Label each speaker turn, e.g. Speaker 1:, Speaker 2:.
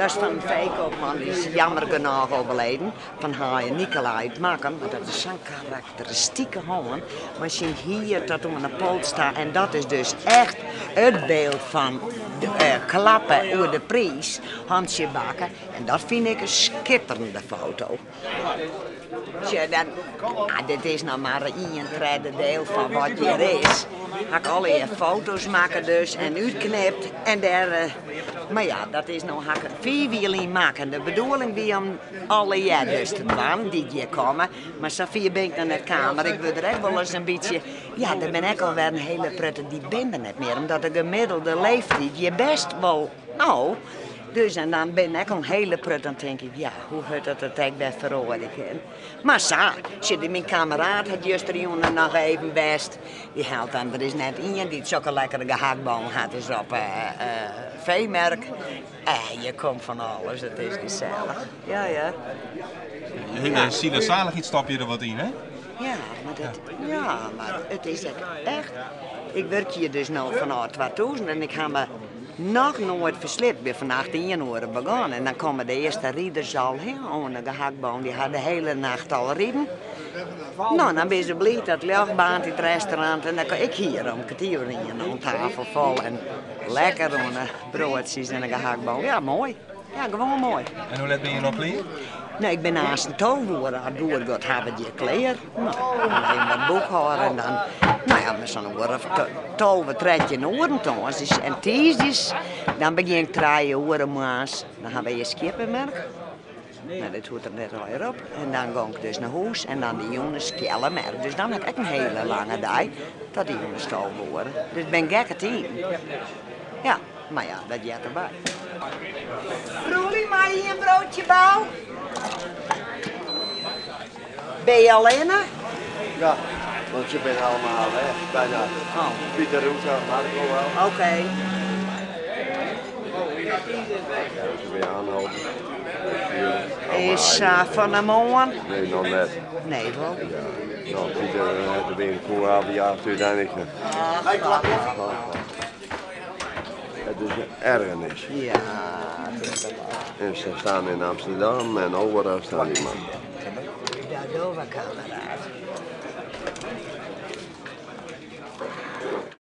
Speaker 1: Dat is fan in feekoopman, dy is jammer genôch overleden, fan Haaien Nicola út Makkum. Mar dat is sa'n karakteristike hân, mei syn hier tot oan de pols ta. En dat is dus echt it byld fan de klappe oer de priis, hantsje bakke. En dat fyn ik in skitterende foto. Sjoch, dan, ah, dit is noch mar ien tredde deel fan wat hjir is. Ha ik allegear foto's makke dus en útknipt en dêr, eh, mar ja, dat is no ha ik it 5 jier lyn makke. De bedoeling wie om allegear dus te dwaan dy't hjir komme, mar safier bin ik noch net kaam. Mar ik wurd der ek wolris in bytsje, ja, der binne ek alwer in hiele protte dy binne der net mear, omdat de gemiddelde leeftiid hjir bêst wol, no, Dus en dan binne ek al in hiele protte, dan tink ik, ja, hoe hurd dat it ek wer feroarje kin. Mar sa, sjoch, myn kammeraat hat justerjûn der noch even west. Dy helpt dan, der is net ien dy't sokke lekkere gehaktballen hat as op feemerk. En je komt fan alles, it is gesellich. Ja, ja.
Speaker 2: Hele ziel en zaligheid stop je der wat yn, hè?
Speaker 1: Ja, mar dat, ja, mar it is ek echt. Ik wurkje hjir dus no fanôf 2000 en ik ha me noch noait fersliept. Ik bin fannacht ien oere begûn en dan komme de earste riders al, hè, oan de gehaktballen. Dy ha de hiele nacht al riden. No, dan binne se bliid dat ljocht baarnt yn it restaurant en dan kom ik hjir om kertier oer ien oan tafel fol en lekker oan de broadsjes en de gehaktballen. Ja, moai. Ja, gewoan moai.
Speaker 2: En hoe let binne je no klear?
Speaker 1: Nee, ik bin aanst 12 oere, as it goed giet, ha we it hjir klear. No, dan even wat boekhâlde en dan, no ja, met sa'n oere of 12, 13 oeren tongersdeis. En tiisdeis, dan begjin ik 3 oere moarns. Dan ha we earst skieppemerk. No, dit hoecht der net allegear op. En dan gong ik dus nei hûs en dan de jûns keallemerk. Dus dan ha ik ek in hiele lange dei, tot de jûns 12 oere. Dus it binne gekke tiden. Ja. Mar ja, dat heart derby. Roelie, mei je in broodje bou? Ben je allinne?
Speaker 3: Ja, want ze zijn allemaal weg, bijna.
Speaker 1: Oh.
Speaker 3: Pieter Roeta, Marco wel.
Speaker 1: Oké.
Speaker 3: Ze weer aanhouden.
Speaker 1: Is fan 'e moarn?
Speaker 3: Nee, nog net.
Speaker 1: Nee, wol?
Speaker 3: Ja. Nou, Pieter heeft er weer een koe afgejaagd uiteindelijk.
Speaker 1: Ach,
Speaker 3: Het is een ergernis.
Speaker 1: Ja, het is wel.
Speaker 3: En ze staan in Amsterdam en overal staan die mannen.
Speaker 1: Dat doen we, kameraad.